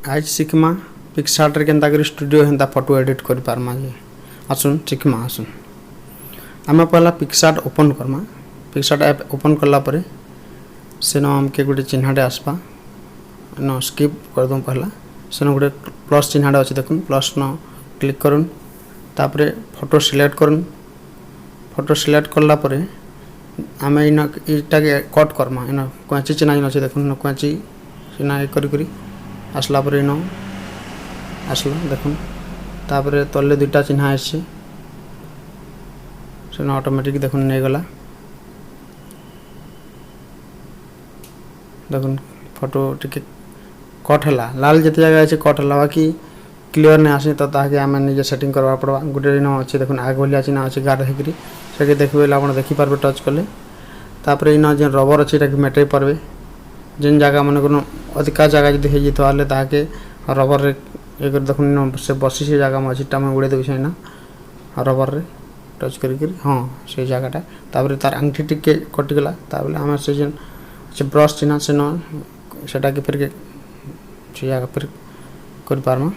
ଆଜ୍ ଶିଖ୍ମା ପିକ୍ସାର୍ଟରେ କେନ୍ତା କରି ଷ୍ଟୁଡ଼ିଓ ହେନ୍ତା ଫଟୋ ଏଡ଼ିଟ୍ କରିପାର୍ମା ଯେ। ଆସୁନ୍ ଶିଖ୍ମା। ଆସୁନ୍, ଆମେ ପହଲା ପିକ୍ସାର୍ଟ ଓପନ୍ କର୍ମା। ପିକ୍ସାର୍ଟ ଆପ୍ ଓପନ୍ କଲା ପରେ ସେନ ଆମକେ ଗୋଟେ ଚିହ୍ନଟେ ଆସ୍ବା। ନ ସ୍କିପ୍ କରିଦଉଁ ପହଲା। ସେନ ଗୋଟେ ପ୍ଲସ୍ ଚିହ୍ନଟେ ଅଛି, ଦେଖୁନ୍, ପ୍ଲସ୍ ନ କ୍ଲିକ୍ କରୁନ୍। ତାପରେ ଫଟୋ ସିଲେକ୍ଟ କରୁନ୍। ଫଟୋ ସିଲେକ୍ଟ କଲା ପରେ ଆମେ ଇନ ଇଟାକେ କଟ୍ କର୍ମା। ଇନ କଇଁଚି ଚିହ୍ନା ଯେନ୍ ଅଛି, ଦେଖୁନ୍, କଇଁଚି ଚିହ୍ନା କରି କରି ଆସିଲା ପରେ ଇନ ଆସିଲା, ଦେଖୁନ୍। ତାପରେ ତଲେ ଦୁଇଟା ଚିହ୍ନା ଆସିଛି, ସେନ ଅଟୋମେଟିକ୍ ଦେଖୁନ୍ ନେଇଗଲା। ଦେଖୁନ୍, ଫଟୋ ଟିକେ କଟ୍ ହେଲା। ଲାଲ ଯେତେ ଜାଗା ଅଛି କଟ୍ ହେଲା, ବାକି କ୍ଲିୟର୍ ନାଇଁ ଆସେ, ତ ତାହାକେ ଆମେ ନିଜେ ସେଟିଂ କରବାର୍ ପଡ଼ବା। ଗୋଟେ ଇନ ଅଛି, ଦେଖୁନ୍, ଆଗ ଭଳିଆ ଚିହ୍ନା ଅଛି ଗାର ହେଇକିରି, ସେକେ ଦେଖିବେ ବେଲେ ଆପଣ ଦେଖିପାରବେ ଟଚ୍ କଲେ। ତାପରେ ଇନ ଯେନ୍ ରବର ଅଛି, ଏଟାକେ ମେଟେଇ ପାରବେ। ଯେନ୍ ଜାଗା ମନେ କରୁନ୍ ଅଧିକା ଜାଗା ଯଦି ହେଇଯାଇଥିବା ହେଲେ ତାହାକେ ରବରରେ ଇଏ କରି, ଦେଖୁନ୍, ଇନ ସେ ବସି ସେ ଜାଗା ମଝିଟା ମୁଇଁ ଉଡ଼େଇ ଦେଉଛେ ଇନ ରବରରେ ଟଚ୍ କରିକିରି। ହଁ, ସେଇ ଜାଗାଟା। ତାପରେ ତାର ଆଙ୍ଗୁଠି ଟିକେ କଟିଗଲା। ତାପରେ ଆମେ ସେ ଯେନ୍ ସେ ବ୍ରସ୍ ଚିହ୍ନା ସେନ ସେଟାକେ ଫେର୍ ସେ ଜାଗା ଫେର୍ କରିପାର୍ମା।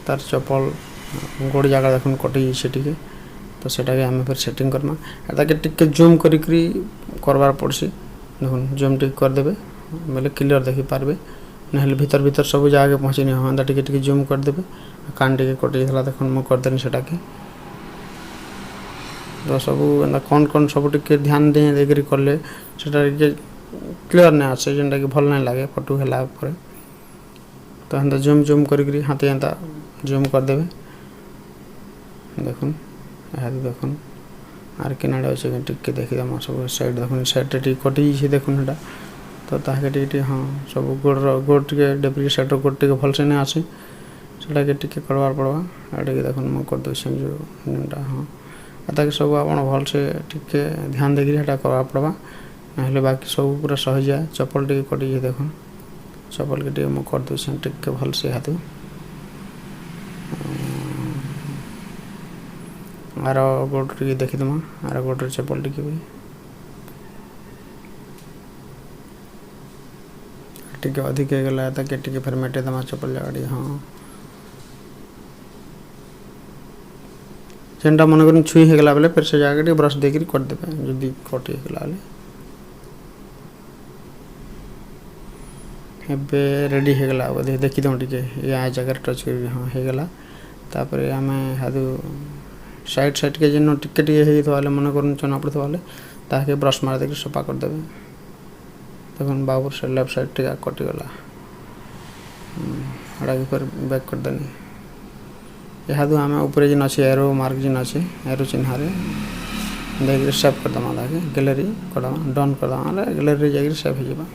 ତାର ଚପଲ ଗୋଡ଼ ଜାଗା ଦେଖୁନ୍ କଟି ଯାଇଛେ ଟିକେ, ତ ସେଟାକେ ଆମେ ଫେର୍ ସେଟିଂ କର୍ମା। ତାକେ ଟିକେ ଜୁମ୍ କରିକିରି କରବାର୍ ପଡ଼୍ସି। ଦେଖୁନ୍, ଜୁମ୍ ଟିକେ କରିଦେବେ ବେଲେ କ୍ଲିୟର୍ ଦେଖିପାରବେ, ନହେଲେ ଭିତର ଭିତର ସବୁ ଜାଗାକେ ପହଞ୍ଚିନି। ହଁ, ଏନ୍ତା ଟିକେ ଟିକେ ଜୁମ୍ କରିଦେବେ। କାନ୍ ଟିକେ କଟି ଯାଇଥିଲା, ଦେଖୁନ୍, ମୁଁ କରିଦେନି ସେଟାକେ। ତ ସବୁ ଏନ୍ତା କଣ କଣ ସବୁ ଟିକେ ଧ୍ୟାନ ଦେଇ ଦେଇକରି କଲେ ସେଟା ଟିକେ କ୍ଲିୟର୍ ନାଇଁ ଆସେ, ଯେନ୍ଟାକି ଭଲ୍ ନାଇଁ ଲାଗେ ଫଟୋ ହେଲା ପରେ। ତ ହେନ୍ତା ଜୁମ୍ ଜୁମ୍ କରିକିରି ହାତେ ଏନ୍ତା ଜୁମ୍ କରିଦେବେ। ଦେଖୁନ୍, ଇହାଦେ ଦେଖୁନ୍, ଆର୍ କେନ୍ ଆଡ଼େ ଅଛେ ଟିକେ ଦେଖିଦେମା। ସବୁ ସାଇଡ଼୍ ଦେଖୁନ୍, ସାଇଡ଼୍ରେ ଟିକେ କଟିଯାଇଛେ, ଦେଖୁନ୍ ହେଟା। ତ ତାହାକେ ଟିକେ ଟିକେ, ହଁ, ସବୁ ଗୋଡ଼ର ଗୋଡ଼ ଟିକେ ଡେବ୍ରି ସାଇଡ଼୍ର ଗୋଡ଼ ଟିକେ ଭଲସେ ନାଇଁ ଆସେ, ସେଟାକେ ଟିକେ କରବାର୍ ପଡ଼ବା। ଆଉ ଟିକେ ଦେଖୁନ୍, ମୁଁ କରିଦେଉଛେ ଯୋଉ ଯେନ୍ଟା। ହଁ, ଆଉ ତାକେ ସବୁ ଆପଣ ଭଲସେ ଟିକେ ଧ୍ୟାନ ଦେଇକିରି ହେଟା କରବାର୍ ପଡ଼ବା, ନହେଲେ ବାକି ସବୁ ପୁରା ସହିଯାଏ। ଚପଲ ଟିକେ କଟିଛି, ଦେଖୁନ୍, ଚପଲକେ ଟିକେ ମୁଁ କରିଦେଉଛେ ଟିକେ ଭଲସେ ହାତୁ। ଆର ଗୋଡ଼ ଟିକେ ଦେଖିଦେମା, ଆର ଗୋଡ଼ରେ ଚପଲ ଟିକେ ବି ଟିକେ ଅଧିକ ହେଇଗଲା, ତାକେ ଟିକେ ଫେର୍ ମେଟେଇ ଦେମା ଚପଲ ଜାଗା ଟିକେ। ହଁ, ଯେନ୍ଟା ମନେ କରୁନ୍ ଛୁଇଁ ହେଇଗଲା ବେଲେ ଫେର୍ ସେ ଜାଗାକେ ଟିକେ ବ୍ରସ୍ ଦେଇକିରି କରିଦେବେ, ଯଦି କଟି ହେଇଗଲା ବେଲେ। ଏବେ ରେଡ଼ି ହେଇଗଲା ବୋଧେ, ଦେଖିଦଉଁ ଟିକେ ୟା ଜାଗାରେ ଟଚ୍ କରିକି। ହଁ, ହେଇଗଲା। ତାପରେ ଆମେ ହାଦୁ ସାଇଡ଼୍ ସାଇଡ଼୍କେ ଯେନ ଟିକେ ଟିକେ ହେଇଯାଇଥିବା ହେଲେ, ମନେ କରୁନ୍ ଜଣା ପଡ଼ୁଥିବା ହେଲେ, ତାହାକେ ବ୍ରସ୍ ମାରି ଦେଇକି ସଫା କରିଦେବେ। ଦେଖୁନ୍, ବାବୁର ସେ ଲେଫ୍ଟ ସାଇଡ଼୍ ଟିକେ କଟିଗଲା, ହେଟାକେ ଫେର୍ ବ୍ୟାକ୍ କରିଦେନି। ଇହାଦୁ ଆମେ ଉପରେ ଯେନ୍ ଅଛି ଏରୋ ମାର୍କ ଯେନ୍ ଅଛି, ଏରୋ ଚିହ୍ନରେ ଦେଇକିରି ସେଭ୍ କରିଦେମା। ତାହାକେ ଗ୍ୟାଲେରୀ କରିଦେମା, ଡନ୍ କରିଦେମା ହେଲେ ଗ୍ୟାଲେରୀରେ ଯାଇକିରି ସେଭ୍ ହେଇଯିବା।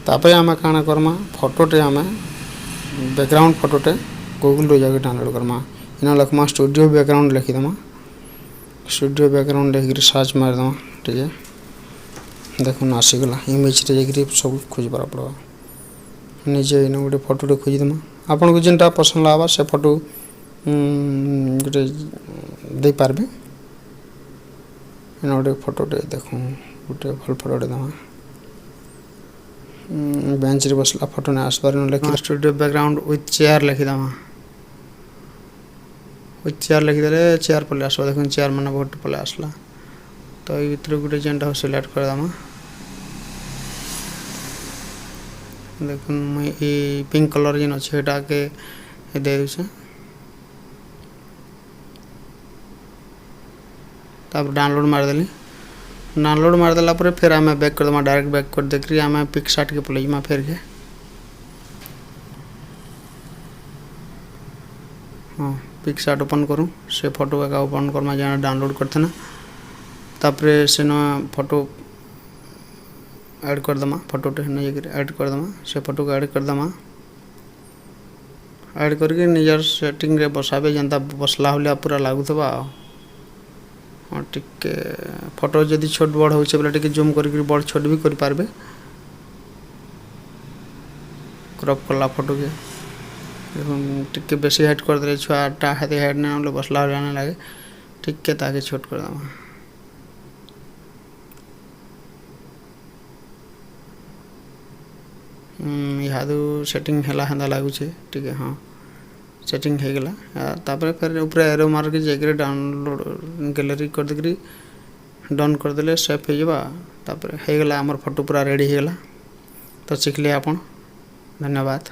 ତାପରେ ଆମେ କାଣା କର୍ମା, ଫଟୋଟେ ଆମେ ବ୍ୟାକଗ୍ରାଉଣ୍ଡ ଫଟୋଟେ ଗୁଗୁଲ୍ରୁ ଯାଇକି ଡାଉନଲୋଡ଼ କର୍ମା। ଇନ ଲେଖ୍ମା ଷ୍ଟୁଡ଼ିଓ ବ୍ୟାକଗ୍ରାଉଣ୍ଡ ଲେଖିଦେମା। ଷ୍ଟୁଡ଼ିଓ ବ୍ୟାକଗ୍ରାଉଣ୍ଡ ଲେଖିକିରି ସର୍ଚ୍ଚ ମାରିଦେମା ଟିକେ। ଦେଖୁନ୍, ଆସିଗଲା। ଇମେଜ୍ରେ ଯାଇକିରି ସବୁ ଖୋଜିବାର ପଡ଼ବା। ନିଜେ ଇନ ଗୋଟେ ଫଟୋଟେ ଖୋଜିଦେମା। ଆପଣଙ୍କୁ ଯେନ୍ଟା ପସନ୍ଦ ଲାଗ୍ବା, ସେ ଫଟୋ ଗୋଟେ ଦେଇପାରବେ। ଇନ ଗୋଟେ ଫଟୋଟେ ଦେଖୁନ୍, ଗୋଟେ ଭଲ୍ ଫଟୋଟେ ଦେମା। ବେଞ୍ଚରେ ବସଲା ଫଟୋ ନାଇଁ ଆସିବାର। ଲେଖି ଷ୍ଟୁଡ଼ିଓ ବ୍ୟାକଗ୍ରାଉଣ୍ଡ ୱିଥ୍ ଚେୟାର ଲେଖିଦେମା। ୱିଥ୍ ଚେୟାର ଲେଖିଦେଲେ ଚେୟାର ପଲେଇ ଆସିବା। ଦେଖୁନ୍, ଚେୟାର ମାନେ ବହୁତ ପଲେଇ ଆସିଲା। ତ ଏଇ ଭିତରୁ ଗୋଟେ ଯେନ୍ଟା ସିଲେକ୍ଟ କରିଦେମା। ଦେଖୁନ୍, ମୁଇଁ ଇ ପିଙ୍କ କଲର୍ ଯେନ୍ ଅଛି, ହେଟାକେ ଦେଇ ଦଉଛେ। ତାପରେ ଡାଉନଲୋଡ଼ ମାରିଦେଲି। ଡାଉନଲୋଡ଼ ମାରିଦେଲା ପରେ ଫେର୍ ଆମେ ବ୍ୟାକ୍ କରିଦେମା। ଡାଇରେକ୍ଟ ବ୍ୟାକ୍ କରିଦେଇକିରି ଆମେ ପିକ୍ସାର୍ଟକେ ପଲେଇ ଯିମା ଫେର୍କେ। ହଁ, ପିକ୍ସାର୍ଟ ଓପନ୍ କରୁ, ସେ ଫଟୋ ଏକା ଓପନ୍ କର୍ମା ଯେନ୍ ଡାଉନଲୋଡ଼ କରିଥିନା। ତାପରେ ସେନ ଫଟୋ ଆଡ଼୍ କରିଦେମା। ଫଟୋଟେ ହେନେ ଯାଇକିରି ଆଡ଼୍ କରିଦେମା। ସେ ଫଟୋକୁ ଆଡ଼୍ କରିଦେମା। ଆଡ଼୍ କରିକି ନିଜର ସେଟିଂରେ ବସାବେ, ଯେନ୍ତା ବସଲା ଭଳିଆ ପୁରା ଲାଗୁଥିବା। ଆଉ ହଁ, ଟିକେ ଫଟୋ ଯଦି ଛୋଟ ବଡ଼ ହଉଛେ ବେଲେ ଟିକେ ଜୁମ୍ କରିକିରି ବଡ଼ ଛୋଟ ବି କରିପାରବେ। କ୍ରପ୍ କଲା ଫଟୋକେ ଦେଖୁନ୍, ଟିକେ ବେଶୀ ହାଇଟ୍ କରିଦେଲେ ଛୁଆଟା ହାତେ ହାଇଟ୍ ନାଇଁ ହେଲେ ବସଲା ଭଳିଆ ନାଇଁ ଲାଗେ। ଟିକେ ତାକେ ଛୋଟ କରିଦେମା। ଇହାଦୁ ସେଟିଂ ହେଲା ହେନ୍ତା ଲାଗୁଛେ ଟିକେ। ହଁ, ସେଟିଂ ହେଇଗଲା। ତାପରେ ଫେର୍ ଉପରେ ଏରୋ ମାରିକି ଯାଇକରି ଡାଉନଲୋଡ଼ ଗ୍ୟାଲେରୀ କରିଦେଇକିରି ଡନ୍ କରିଦେଲେ ସେଭ୍ ହେଇଯିବା। ତାପରେ ହେଇଗଲା, ଆମର ଫଟୋ ପୁରା ରେଡ଼ି ହେଇଗଲା। ତ ଶିଖିଲେ ଆପଣ। ଧନ୍ୟବାଦ।